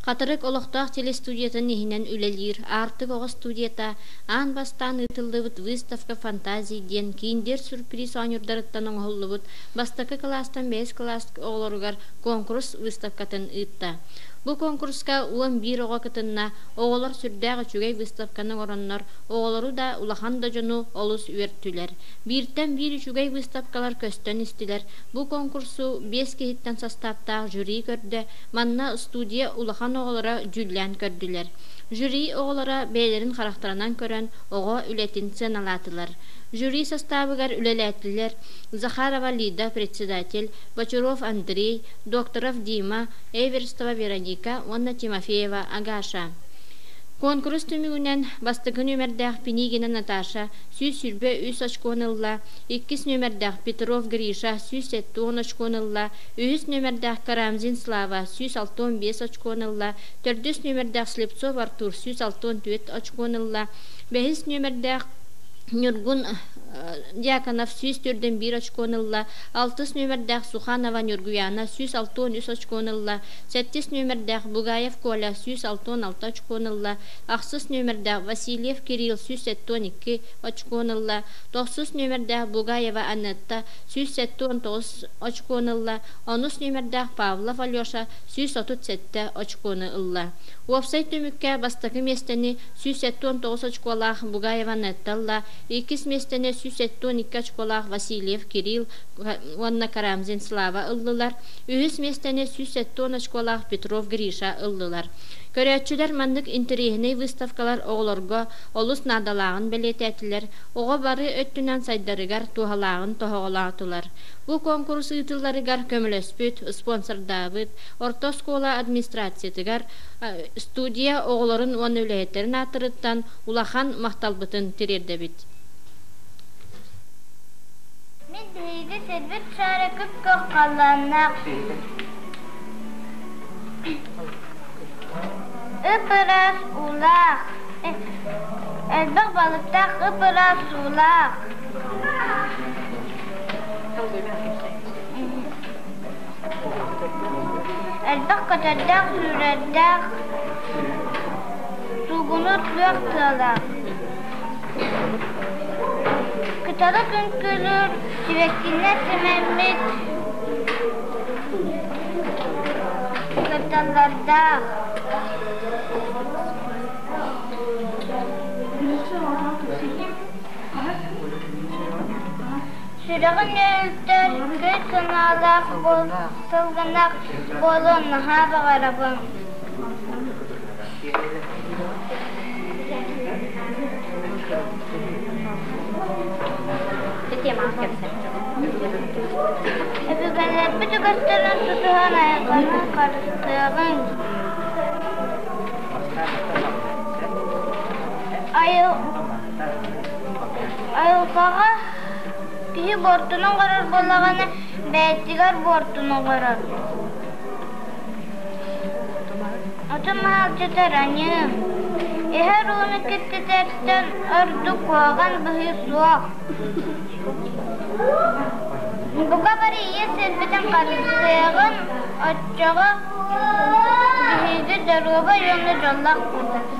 Хатырык олохтоох телестудиятын иһинэн үлэлиир Аартык оҕо студията аан бастаан ыытыллыбыт «Выставка фантазий» диэн Киндер сюрприз оонньуурдарыттан оҥоһуллубут бастакы кылаастан бэһис кылаас оҕолоругар куонкурус выставкатын ыытта. Бу куонкуруска 11 оҕо кытынна, оҕолор сүрдээх үчүгэй выставканы оҥороннор, оҕолору да, улахан да дьону олус үөртүлэр. Бииртэн биир үчүгэй выставкалар көстөн истилэр. Бу куонкурсу биэс киһиттэн састааптаах жюри көрдө, Манна студия улахан оҕолоро дьүүллээн көрдүлэр. Жюри оҕолоро бэйэлэрин харахтарынан көрөн оҕо үлэтин сыаналаатылар. Жюри састаабыгар үлэлээтилэр Захарова Лида председатель, Бочаров Андрей, Докторов Дима, Эверстова Вероника уонна Тимофеева Агаша. Куонкурус түмүгүнэн бастакы нүөмэрдээх Пинигина Наташа 123 очкону ылла, иккис нүөмэрдээх Петров Гриша 170 очкону ылла, үһүс нүөмэрдээх Карамзин Слава 165 очкону ылла, төрдүс нүөмэрдээх Слепцов Артур 164 очкону ылла, бэһис нүөмэрдээх Ньургун Дьяконов 141 очкону ылла, алтыс нүөмэрдээх Суханова Ньургуяна 163 очкону ылла, сэттис нүөмэрдээх Бугаев Коля 166 очкону ылла, ахсыс нүөмэрдээх Васильев Кирилл 172 очкону ылла, тохсус нүөмэрдээх Бугаева Анетта 179 очкону ылла, онус нүөмэрдээх Павлов Алеша 137 очкону ылла. Уопсай түмүккэ бастакы миэстэни 179 очколаах Бугаева Нетта ылла, иккис миэстэни 172 очколаах Васильев Кирилл уонна Карамзин Слава ыллылар, үһүс миэстэни 170 очколаах Петров Гриша ыллылар. Көрөөччүлэр маннык интэриэһинэй выставкалар оҕолорго олус наадалааҕын бэлиэтээтилэр, оҕо бары өттүнэн сайдарыгар туһалааҕын тоһоҕолоотулар. Бу куонкурус ыытылларыгар көмөлөспүт, спонсордаабыт орто оскуола администрациятыгар студия оҕолорун уонна үлэһиттэрин ааттарыттан улахан махталбытын тириэрдэбит. Мин биһиги сирбит шара күп-күөх халлааннаах Ып-ыраас уулаах, элбэх балыктаах ып-ыраас уулаах. Элбэх көтөрдөөх, сүүрэрдээх, суугунуур күөх тыалаах. Кыталык үҥкүүлүүр, сибэккинэн симэммит Кырдаллардаах Сүрэҕин үөлтэр көй санаалаах сылгынах буолуон наһаа баҕарабын. Өбүгэлэрбит үгэстэрин тутуһан айылҕаны харыстыаҕыҥ. Айылҕаҕа киһи буортуну оҥорор буоллаҕына, бэйэтигэр буортуну оҥорор. Оту маһалдьытар аньыы, иһэр ууну киртитэртэн ордук куһаҕан быһыы суох. Бука бары ийэ сирбитин харыстыаҕын, оччоҕо биһиги доруобай уонна дьоллоох буолуохпут.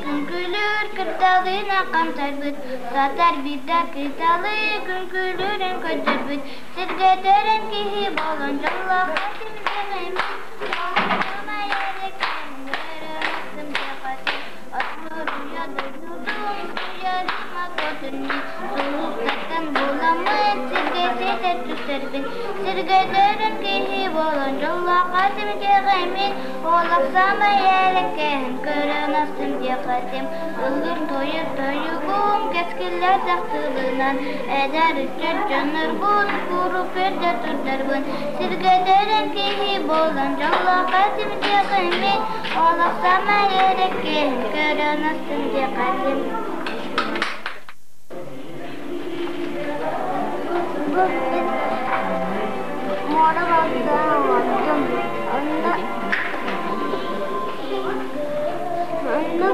Күҥкүлүүр кырдалыына хамсарбыт, сатар биирдэ кыталы күҥкүлүүрүн көрдөрбүт, Сиргэ төрөн киһи буолан дьоллооххо симсэҕиммит, Сиргэ төрөн киһи буолан дьоллооххо симсэҕиммит, Олох саамай эрэккэһин көрөн астым диэхэтим, Ыллыр тойур тойугум кэскиллэр тахсыбынан, Эдэр ыччат дьоннорбун куруук көрдө турдарбын, Сиргэ төрөн киһи буолан дьоллооххо симсэҕиммит, Олох саамай эрэккэһин көрөн астым диэхэтим. Бу мин муора балыктарын оҥордум. Онно онно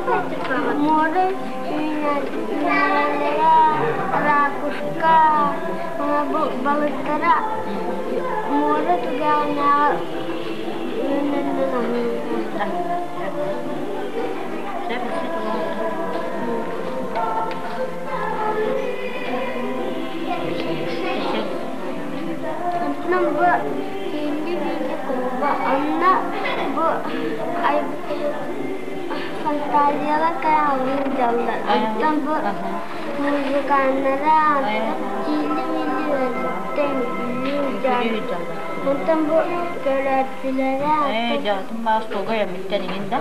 муора үүнэллэрэ, ракушка, балыктара муора түгэҕинээҕи Бу фантазиялар кыраҕалыы дьаллар. Оттон бу музыканнара тиили-миили үөтүттэн үҥкүүлүү Онтон бу көрөөччүлэрэ Дьаатын маас туга эмиттэн иҥин да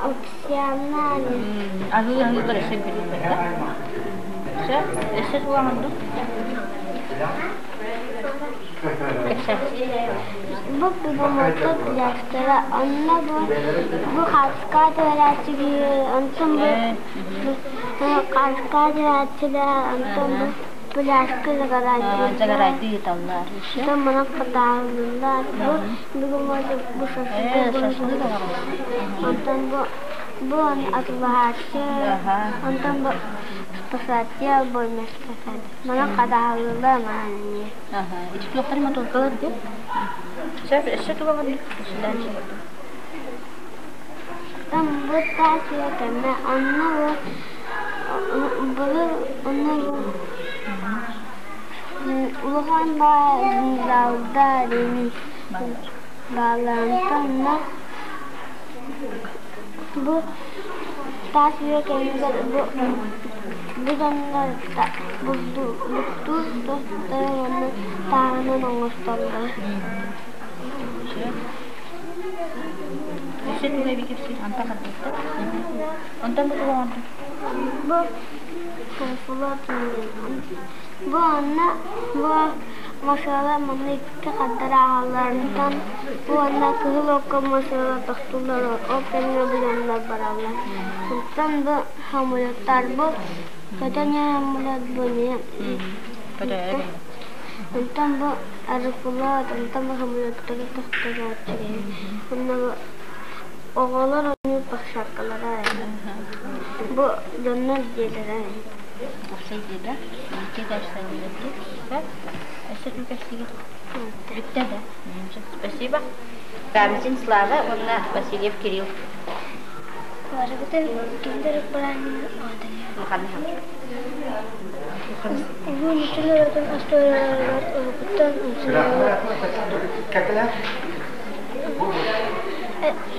Оксана Аһыы-аһыылар өссө үҥкүүлүүллэр да Сөп, өссө суоҕун дуу Бу бегемоттар пляжтара, онно бу бу хаска түһэрээччиги, онтон бу хаска түһээччилэр, онтон бу пляжка загорайдыы Загорайдыы ыыталлар. Онтон манан хатааһыллар. Бу бегемот бу шашлык Шашлык онтон бу бу атылаһааччы, онтон бу спасатель больной спасатель. Манан хатааһыллар манан эмиэ. Ити туохтары мотуоркалар диэн? Сөп, өссө туга барбыт? Там бу таас кэмэ онно бу былыр онно бу улахан залда баалаантан бу таас үйэ кэмигэр бу бу дьоннор бултуур туохтарын уонна тааһынан оҥостоллор. Өссө тугу эбии кэпсиир? Антон хардыытта. Онтон бу тугу оҥордуҥ? Бу бу онно бу масыала манна икки хардары ааһалларыттан бу уонна кыһыл окко масыала тохтууллар ол кэннэ бу дьоннор бараллар. Онтон бу самолеттар бу көтөн иһэр самолет бу эмиэ Онтон бу арыпылаат, онтон бу самолеттары тохторооччу киһи. Онно бу оҕолор оонньуур площадкалара Бу дьоннор дьиэлэрэ. Уопсай дьиэ Икки этажтан диэбэккэ. Өссө тугу кэпсиигит? Бүттэ да? Спасибо. Рамзин Слава уонна Васильев Кирилл. Барыбытын киндер быраанньыгы Улуу нуучча норуотун остуоруйаларыгар уруккуттан умсугуйбут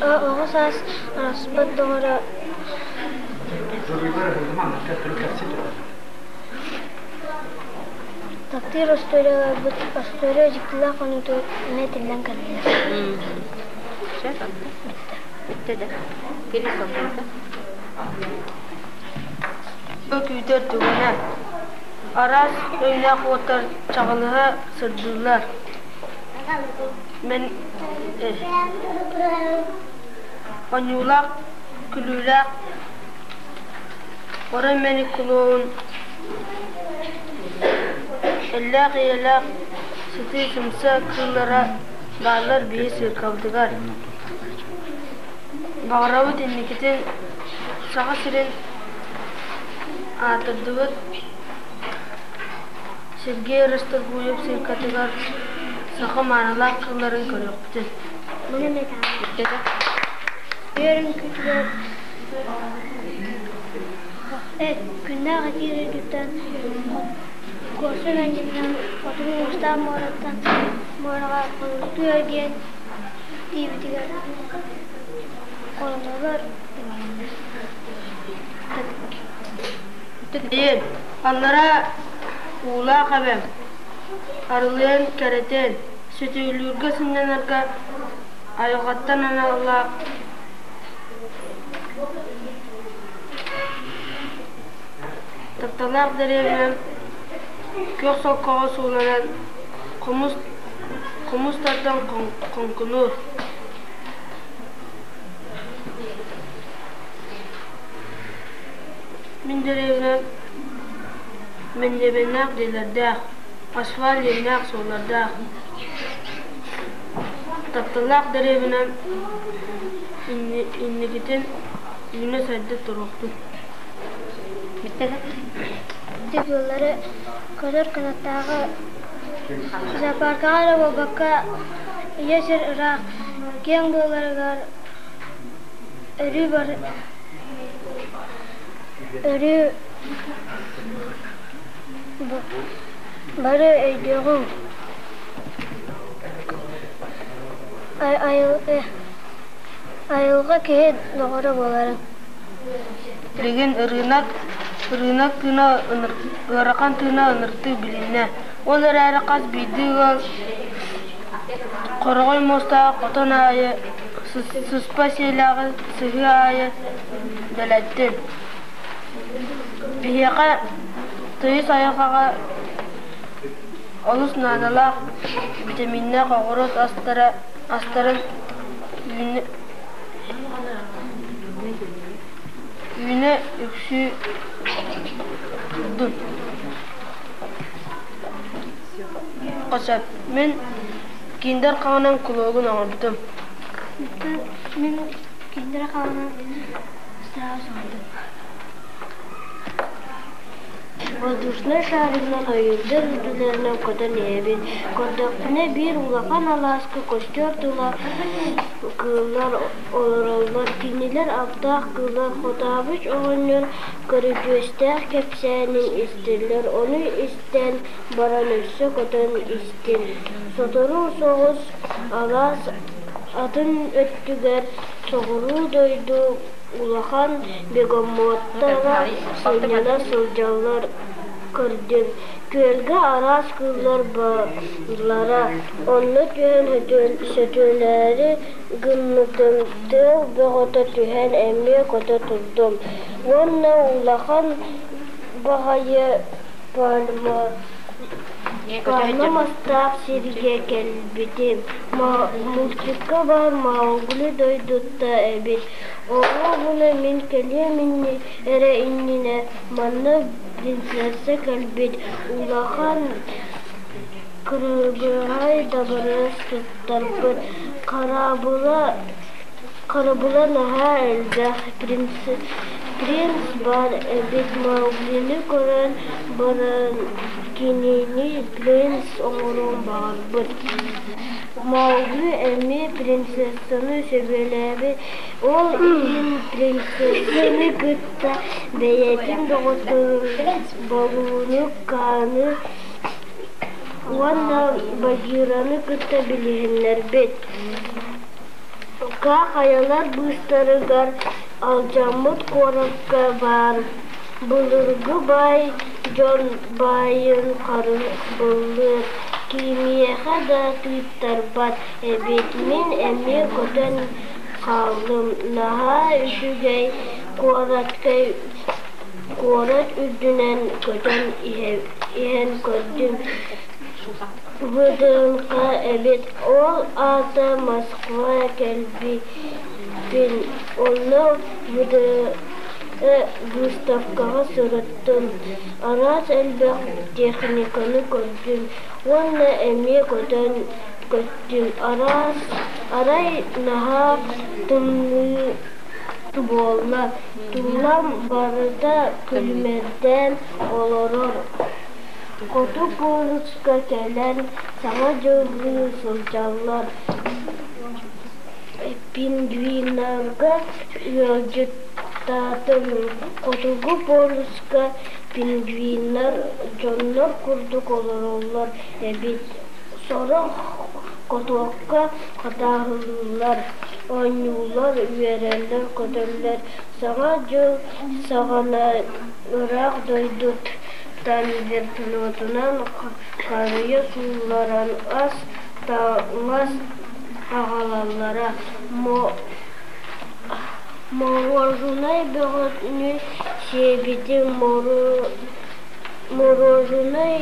оҕо саас арахсыбат доҕоро таптыыр остуоруйаларбыт остуоруйа дьиктилээх хонуутугар эмиэ тиллэн кэллилэр. Бүттэ да. Кирилл солбуйда. Күүтэр түгэнэ араас өҥнөөх уоттар чаҕылыһа сырдыыллар. Оонньуулаах, күлүүлээх орой мэник клоун эллээх-эйэлээх сытыы сымса кыыллара бааллар биһи циркабытыгар. Баҕарабыт инникитин Саха сирин аатырдыбыт Сергей Расторгуев циркатыгар саха маанылаах кыылларын көрүөхпүтүн. Үөрүҥкүтүгэр күннээх итии дойдуттан Куорсун анньынан Хотугу Муустаах муораттан муораҕа хонуктуу эргийэн тиийбитигэр Холонолор Диэн, аллара уулаах эбэм, арылыан кэрэтэн, сөтүөлүүргэ сынньанарга айылҕаттан аналлаах тапталлаах дэриэбинэм күөх солкоҕо сууланан хомус, хомус тардан хоҥкунуур. Мин дэриэбинэм мэндиэмэннээх дьиэлэрдээх, асфальт иэннээх суоллардаах. Тапталлаах дэриэбинэм инникитин үүнэ-сайда туруохтун. Дебюллары көтөр кынаттааҕы зоопаркаҕа эрэ буолбакка, ийэ сир ыраах киэҥ буоларыгар өрүү бар өрүү бары өйдүөҕүҥ. Айылҕа киһи доҕоро буоларын. Билигин ырыынак, ырыынак тыына ыарахан тыына ынырыктыы билиннэ. Ол эрээри хас биирдии ыал хороҕой муостаах хотон аайы, сыспай сиэлээҕи сыһыы аайы дэлэттин. Биһиэхэ тыйыс айылҕаҕа олус наадалаах битэмииннээх оҕуруот астара астарын үүнэ үксүү турдун. Сөп. Мин Киндер хаҕынан кулуогун оҥорбутум. Мин Киндер хаҕынан сразу оҥордум. Воздушнай шаригынан ойуурдар үрдүлэринэн көтөн иһэбин. Көрдөхпүнэ биир улахан алааска костер тула кыыллар олороллор. Кинилэр аптаах кыыллар Хотаабыч оҕонньор көрүдьүөстээх кэпсээнин истэллэр. Ону истэн баран өссө көтөн истим. Сотору соҕус алаас атын өттүгэр соҕуруу дойду улахан бегемоттара сынньана сылдьаллар көрдүм. Күөлгэ араас кыыллар бааллара, онно түһэн сөтүөлээри гыммытым, тыал бөҕөтө түһэн эмиэ көтө турдум. Уонна улахан баҕайы пальма Пальма мастаах сиргэ кэлбитим, мультикка баар Маугли дойдута эбит. Оруобуна мин кэлиэм эрэ иннинэ манна принцесса кэлбит, улахан кыргыһай дабарыас туттарбыт, харабыла наһаа элбэх, принц баар эбит Мауглины көрөн баран кинини принц оҥоруон баҕарбыт. Маугли эмиэ принцессаны сөбүлээбит, ол иһин принцессаны кытта бэйэтин доҕотторун Балууну, Кааны уонна Багираны кытта билиһиннэрбит. Каа хайалар быыстарыгар алдьаммыт куоракка баар былыргы баай дьон баайын харабыллыыр, кимиэхэ да тыыттарбат эбит. Мин эмиэ көтөн хааллым, наһаа үчүгэй куоратка куорат үрдүнэн көтөн иһэн көрдүм ВДНХ эбит, ол аата Москва кэлбиппин, онно выставкаҕа сырыттым, араас элбэх техниканы көрдүм уонна эмиэ көтөн көттүм, арай наһаа тымныы буолла, тулам барыта күлүмэрдээн олорор. Хоту полюска кэлэн Саҥа дьыллыы сылдьаллар. Пингвиннарга ыалдьыттаатым. Хотугу полюска пингвиннар дьоннор курдук олороллор эбит. Сорох хотуокка хатааһылыыллар, оонньууллар, үөрэллэр-көтөллөр. Саҥа дьыл саҕана ыраах дойдуттан вертолетунан харыйа суулларан ас, таҥас аҕалаллара. Моруожунай бөҕөнү сиэбитим, моруожунай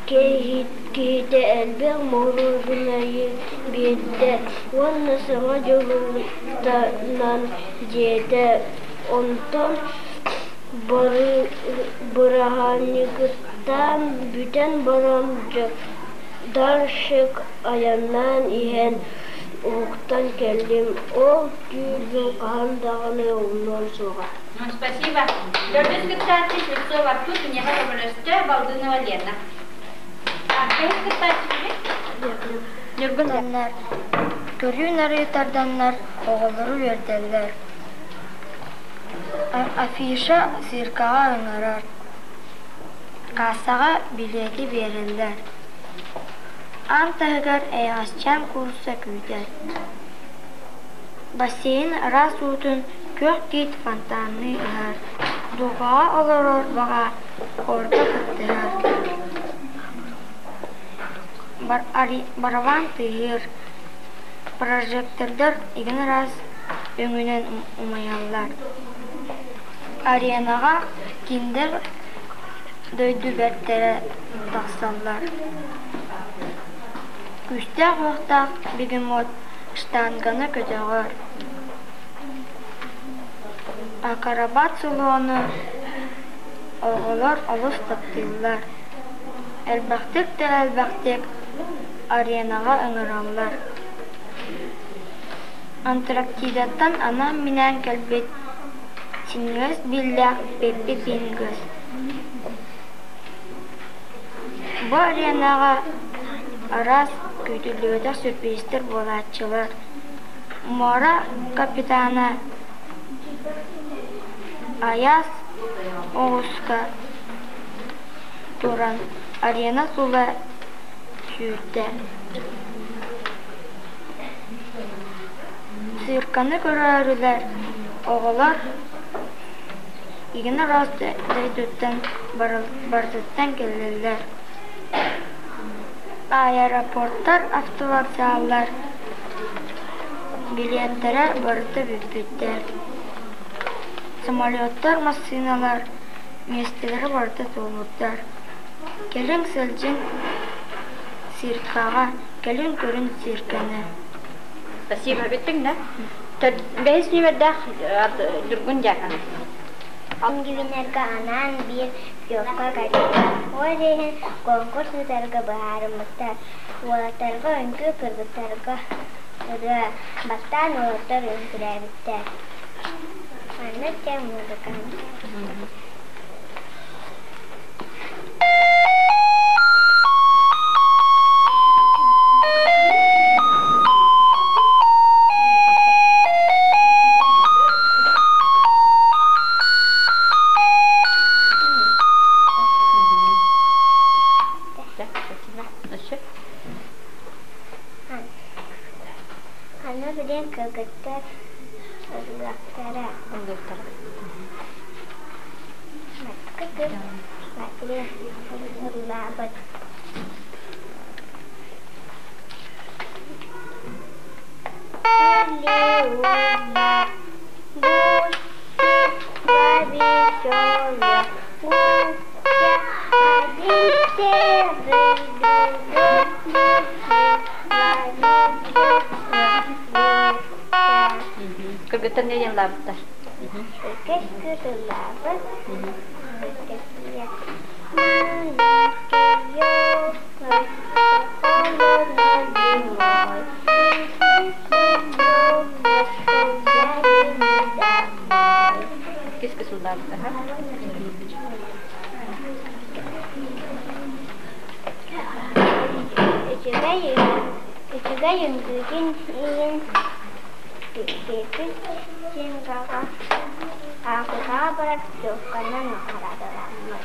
киһитэ элбэх моруожунайы биэрдэ уонна Саҥа дьылынан диэтэ. Онтон бырааһынньыктаан бүтэн баран дальщик айаннаан иһэн уһуктан кэллим, ол түүл хаһан даҕаны умнуом суоҕа. Спасибо. Төрдүс кыттааччы Слепцов Артур киниэхэ көмөлөстө Балдынова Лена. Көһүс кыттааччы кими? Ньургун. Көрүү-нарыы тарданнар оҕолору үөрдэллэр. Афиша циркаҕа ыҥырар, кассаҕа билиэти биэрэллэр. Аан таһыгар эйэҕэсчээн куурусса күүтэр. Бассейн ыраас уутун күөх тиит фонтанныы ыһар, дулҕаҕа олорор баҕа хорга кыттыһар, барабан тыаһыыр, прожектордар игин араас өҥүнэн умайаллар. Аренаҕа киндер дойду бэртэрэ тахсаллар. Күүстээх-уохтаах бегемот штанганы көтөҕөр, акробат солуону оҕолор олус таптыыллар, элбэхтик да элбэхтик аренаҕа ыҥыраллар. Антарктидаттан анаан-минээн кэлбит синньигэс бииллээх Пеппи Пингвин. Бу аренаҕа араас күүтүллүбэтэх сюрпризтэр буолааччылар. Муора капитана Айаас оҕуска туран арена тула сүүрдэ. Цирканы көрөөрүлэр оҕолор игин араас дойдуттан барытыттан кэллилэр. Аэропортар, автовокзаллар билиэттэрэ барыта бүппүттэр. Самолеттар, массыыналар миэстэлэрэ барыта туолбуттар. Кэлиҥ сылдьыҥ циркаҕа, кэлиҥ көрүҥ циркэни. Спасибо, бүттүҥ да? Бэһис нүмердээх Ньургун Дьяконов. Күннэргэ анаан биир путевка кэлбитэ. Ол иһин конкурс ыытарга быһаарыммыттар. Уолаттарга үҥкүү, кыргыттарга ырыа. Бастаан уолаттар үҥкүүлээбиттэр. Маннык диэн музыкант. Аны билигин кыргыттар ыллыахтара. Ыллаабыт. Кыргыттар не диэн лаабыттар? Кис кисулдаабыттар? Үчүгэй үчүгэй үҥкүүтүн иһин Пеппит Сингаҕа Африкаҕа барар путевканан наҕараадаламмыт.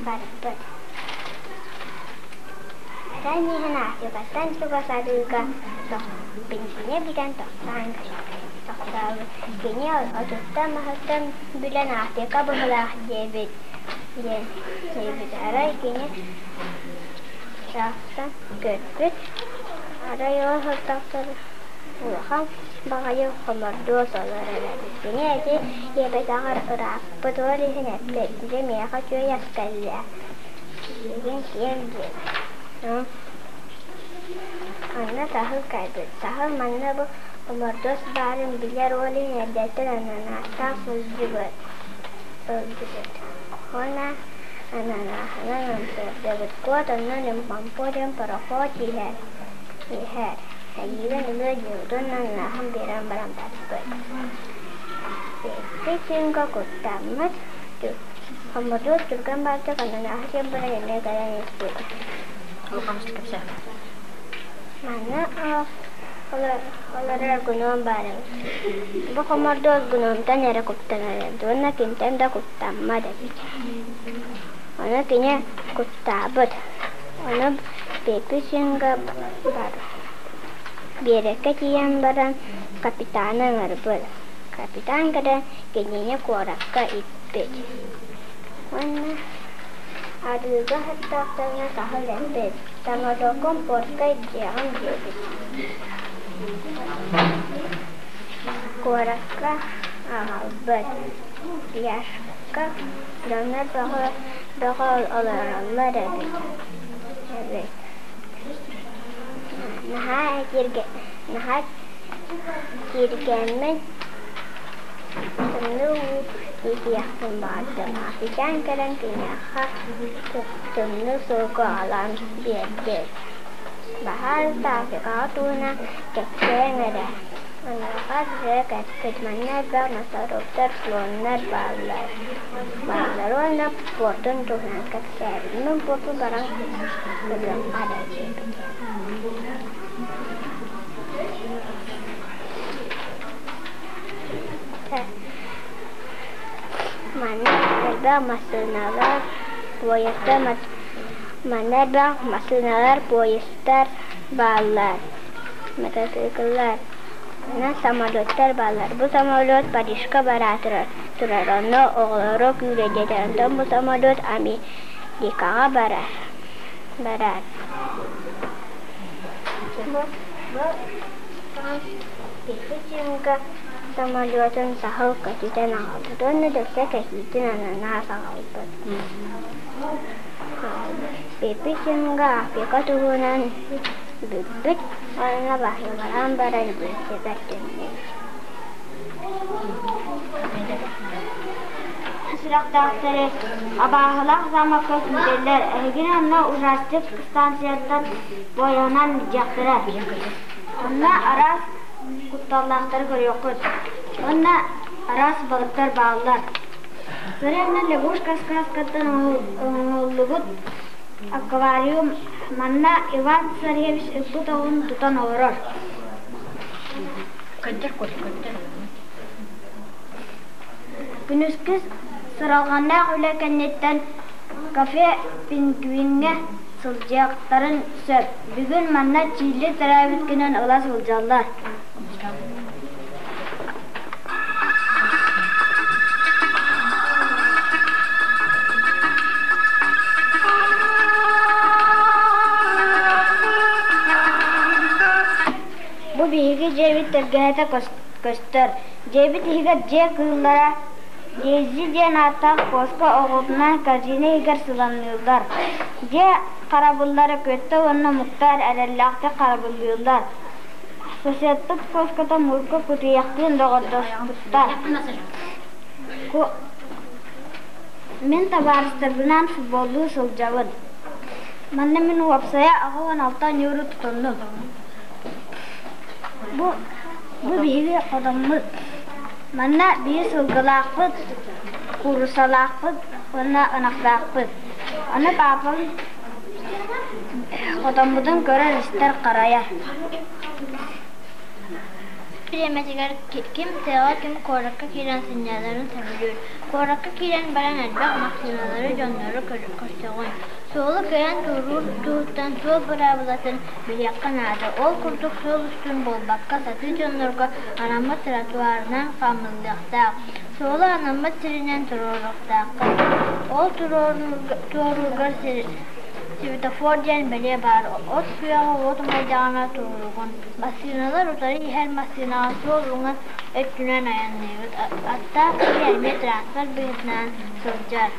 Барбыт. Арай иһэн Африкаттан чугас арыыга бензинэ бүтэн тохтоон тохтообут. Кини отуттан маһыттан билэн Африка быһыылаах диэбит диэн диэбит. Арай кини тахсан көрбүт. Арай ол сордохтор улахан баҕайы хомордуос олорор эбит. Кини ити ийэбэтэҕэр ырааппыт, ол иһин эппит, дьэ миэхэ үчүгэй ас кэллэ, билигин сиэм диэбит. Онно саһыл кэлбит. Саһыл манна бу хомордуос баарын билэр, ол иһин эрдэттэн ананаастаах сылдьыбыт. Сылдьыбыт. Уонна ананаһынан ымсыырдыбыт. Куот онно Лимпомпо диэн пароход иһэр. Иһэр. Эйиигин ылыа диэбит уонна ананаһын биэрэн баран барбыт. Икки күҥҥэ куттаммыт. Хомордуос түргэн баҕайытык ананаһы сиэн баран эмиэ кэлэн испит. Улахаммыт кэпсээ. Манна Олорор гном баар эбит. Бу хомордуос гномтан эрэ куттанар эбит уонна кимтэн да куттаммат эбит. Ону кини куттаабыт. Ону Пеппи бар биэрэккэ тиийэн баран капитаны ыҥырбыт. Капитан кэлэн кинини куоракка иппит. Уонна арыыга сыттахтарына саһыл эппит, «Таҥадоккун портка илдьиэҕим» диэбит. Куоракка аҕалбыт. Пляжка дьоннор бөҕө бөҕө олороллор эбит. Эбит. Наһаа наһаа кииргэммин тымныы уу иитиэхпин баҕардым. Официант кэлэн киниэхэ тымныы суругу аҕалан биэрдим. Баһаалыста Африкаҕа тууна кэпсээҥ эрэ. Онуоха Джек эппит: «Манна элбэх носорогтар, слоннар бааллар. Бааллар уонна пуортун туһунан кэпсээбит. Мин пуорту баран көрүөххэ эрэ» диэбит. Манна элбэх массыыналар, поездтар манна элбэх массыыналар, поездтар бааллар, мотоцикллар, онон самолеттар бааллар. Бу самолет Парижка бара турар, турар онно оҕолору күүлэйдэтэр. Онтон бу самолет Америкаҕа барар, барар. Бу Петушинка самолетун саһыл көтүтэн аҕалбыт уонна дөссө кэһиитин ананаас аҕалбыт. Пепписинга Африка туһунан билбит уонна баһыыбалаан баран билсибэт төннүбүт. Сүрэхтээхтэри абааһылаах замокка күүтэллэр, эһигини онно ужастик станцияттан буойунан илдьиэхтэрэ. Онно араас кутталлаахтары көрүөххүт. Уонна араас балыктар бааллар. Царевна лягушка сказкаттан оҥоһуллубут аквариум манна Иван Царевич ыппыт оҕун тутан олорор. Күнүскү сыралҕаннаах үлэ кэнниттэн кафе «Пингвиҥҥэ» сылдьыахтарын сөп. Бүгүн манна Чили төрөөбүт күнүн ыла сылдьаллар. Бу биһиги дьиэбит тэлгэһэтэ көстөр. Дьиэбит иһигэр дьиэ кыыллара Дейзи диэн ааттаах куоска оҕотунан корзина иһигэр сыламныыллар. Дьиэ харабыллара Күөттэ уонна Муктаар эрэллээхтик харабыллыыллар. Соседпыт куоската Мурка кутуйахтыын доҕордоспуттар. Мин табаарыстарбынаан футболлуу сылдьабын. Манна мин уопсайа 86 ньууру тутуннум. Бу, бу биһиги хотоммут. Манна биир сылгылаахпыт, кууруссалаахпыт уонна ынахтаахпыт. Аны паапам хотоммутун көрөр-истэр харайар. Бириэмэтигэр ким тыаҕа, ким куоракка киирэн сынньанарын сөбүлүүр. Куоракка киирэн баран элбэх массыыналары, дьоннору көрсөҕүн. Суолу кыайан туоруур туһуттан суол быраабылатын билиэххэ наада. Ол курдук суол устун буолбакка, сатыы дьоннорго анаммыт тротуарынан хаамыллыахтаах. Суолу анаммыт сиринэн туруоруохтааххын. Ол туоруургар светофор диэн бэлиэ баар. От күөҕэ уот умайдаҕына туруоругун. Массыыналар утары иһэр массыынаҕа суол уҥа өттүнэн айанныыбыт. Аттаах киһи эмиэ транспорт быһыытынан сылдьар.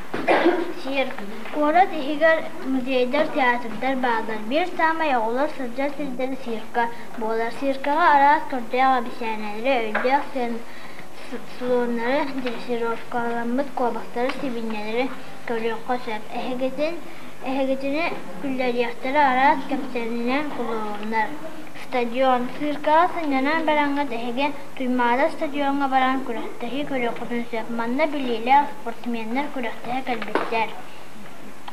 Цирк. Куорат иһигэр музейдар, театрдар бааллар. Биир саамай оҕолор сылдьар сирдэрэ цирка буолар. Циркаҕа араас көрдөөх эбисээнэлэри, өйдөөх слоннары, дрессировкаламмыт куобахтары, сибиинньэлэри көрүөххэ сөп. Эһигитин Эһигитини күллэриэхтэрэ араас кэпсэлинэн кулуһуннар. Стадион. Циркаҕа сынньанан бараҥҥыт эһиги Туймаада стадиоҥҥа баран күрэхтэһии көрүөххүтүн сөп. Манна билиилээх спортсменнар күрэхтэһэ кэлбиттэр.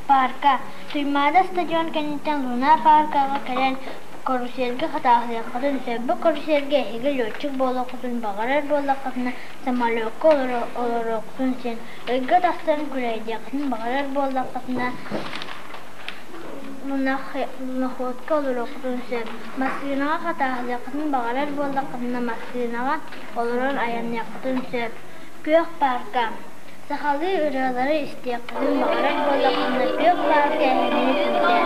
Паарка. Туймаада стадион кэнниттэн Луна пааркаҕа кэлэн Карусельга хатааһылыаххытын сөп. Бу карусельга эһиги летчик буолуоххутун баҕарар буоллаххытына, самолекка олоруоххутун син. Ыйга тахсан күрэйдиэххитин баҕарар буоллаххытына, луноходка олоруоххутун сөп. Массыынаҕа хатааһылыаххытын баҕарар буоллаххытына, массыынаҕа олорон айанныаххытын сөп. Күөх паарка. Сахалыы ырыалары истиэххитин баҕарар буоллаххытына, күөх паарка эһигини күүтэр.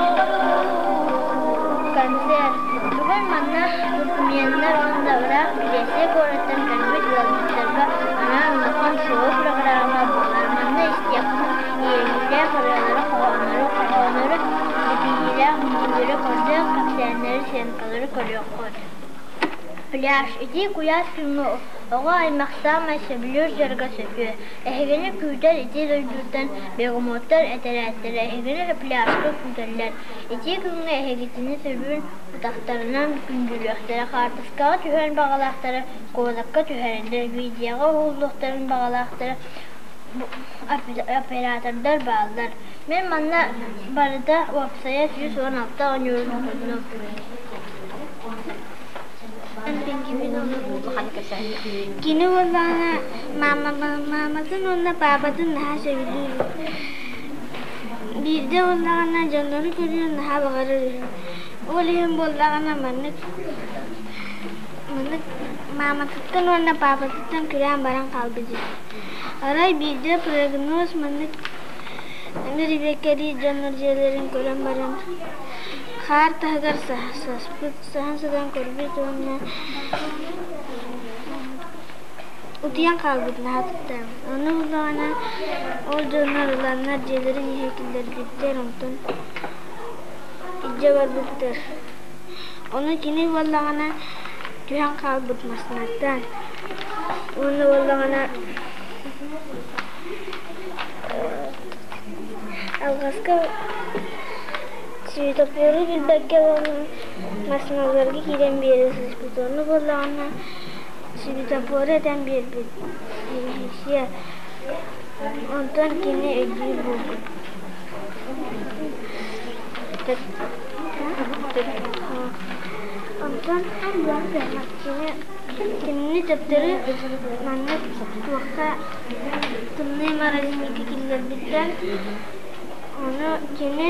Концерт. Бүгүн манна туркменнар уонна ыраах Греция куораттан кэлбит ыалдьыттарга анаан улахан шоу-программа буолар. Манна истиэххитин иэйиилээх ырыалары, хоһооннору, хоһооннору, битийиилээх үҥкүүлэри, көрдөөх кэпсээннэри, сценкалары көрүөххүт. Пляж. Итии куйаас күҥҥэ оҕо аймах саамай сөбүлүүр дьарыга сөтүө. Эһигини күүтэр ити дойдуттан бегемоттар этэрээттэрэ эһигини пляжка күүтэллэр. Итии күҥҥэ эһигитини сөрүүн утахтарынан күндүлүөхтэрэ, хаартыскаҕа түһүөн баҕалаахтара куоракка түһэрэллэр, видеоҕа уһуллуохтарын баҕалаахтара оператордар бааллар. Мин манна барыта уопсайа 116 оонньуурун тутуннум. Кини буоллаҕына мааматын уонна паапатын наһаа сөбүлүүр. Биирдэ буоллаҕына дьоннору көрүөн наһаа баҕарар үһү. Ол иһин буоллаҕына маннык маннык мааматыттан уонна паапатыттан күрээн баран хаалбыт үһү. Арай биирдэ прогноз маннык Ребеккэлии дьоннор дьиэлэрин көрөн баран хаар таһыгар саспыт, саһан сытан көрбүт уонна утуйан хаалбыт наһаа туттаан. Ону буллаҕына ол дьоннор ыланнар дьиэлэрин иһэ киллэрбиттэр, онтон илдьэ барбыттар. Ону кини буоллаҕына түһэн хаалбыт массыынаттан. Уонна буоллаҕына Алҕаска светофору билбэккэ уонна массыыналарга киирэн биэрэ сыспыт. Онно буоллаҕына светофору этэн биэрбит Онтон кини өйдүүр буолбут. Онтон кини кинини төптөрү маннык туохха тымныы морозильникка киллэрбиттэр. Ону кини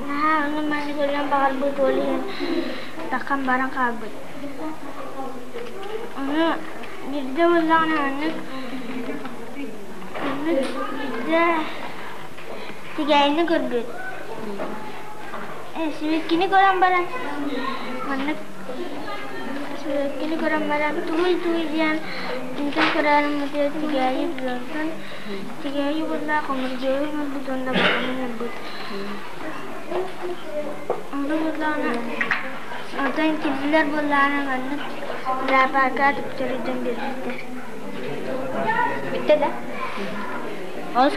наһаа ону-маны көрүөн баҕарбыт, ол иһин таххан баран хаалбыт. Ону биирдэ буоллаҕына маннык маннык биирдэ тигээйини көрбүт. Сибэккини көрөн баран маннык сибэккини көрөн баран тугуй-тугуй диэн интэн көрөөрү тигээйи булан тигээйи булла хомурдьуойу ылбыт уонна баҕаны ылбыт. Онно буоллаҕына онтон кинилэр буоллаҕына маннык зоопарка төптөрүдэн биэрбиттэр. Бүттэ да? Олус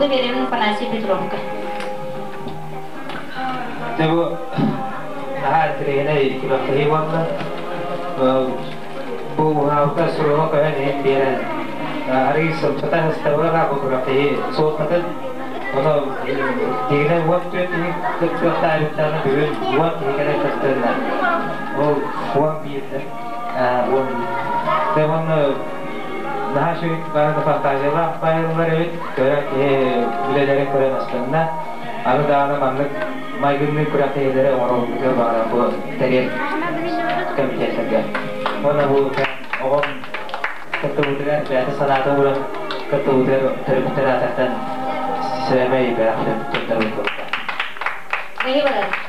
Тылы биэрэбин Афанасий Петровка. Дьэ бу наһаа интэриэһинэй күрэхтэһии буолла. Бу уһаабыта суруга көһөн иһин биэрэн арыый сымсата сыстабыла бу күрэхтэһии суолтатын ону дигинэн 14 киһи кыттыахтаабыттааны бүгүн 10 киһи кэлэн кыттынна. Ол 11 11. Дьэ уонна наһаа үчүгэй баҕайы фантазиялаах байыллар эбит. Көрөн киһи үлэлэрин көрөн астынна. Аны даҕаны маннык майгынныы күрэхтэһиилэри оҥоробутугар баҕаран бу тэрийэр комитеттарга. Уонна бу оҕом кыттыбытыгар бэйэтэ санаата ууран кыттыбытыгар төрөппүттэр аатыттан сэмэй бэлэх туттарбыт буолла. Эһи барар.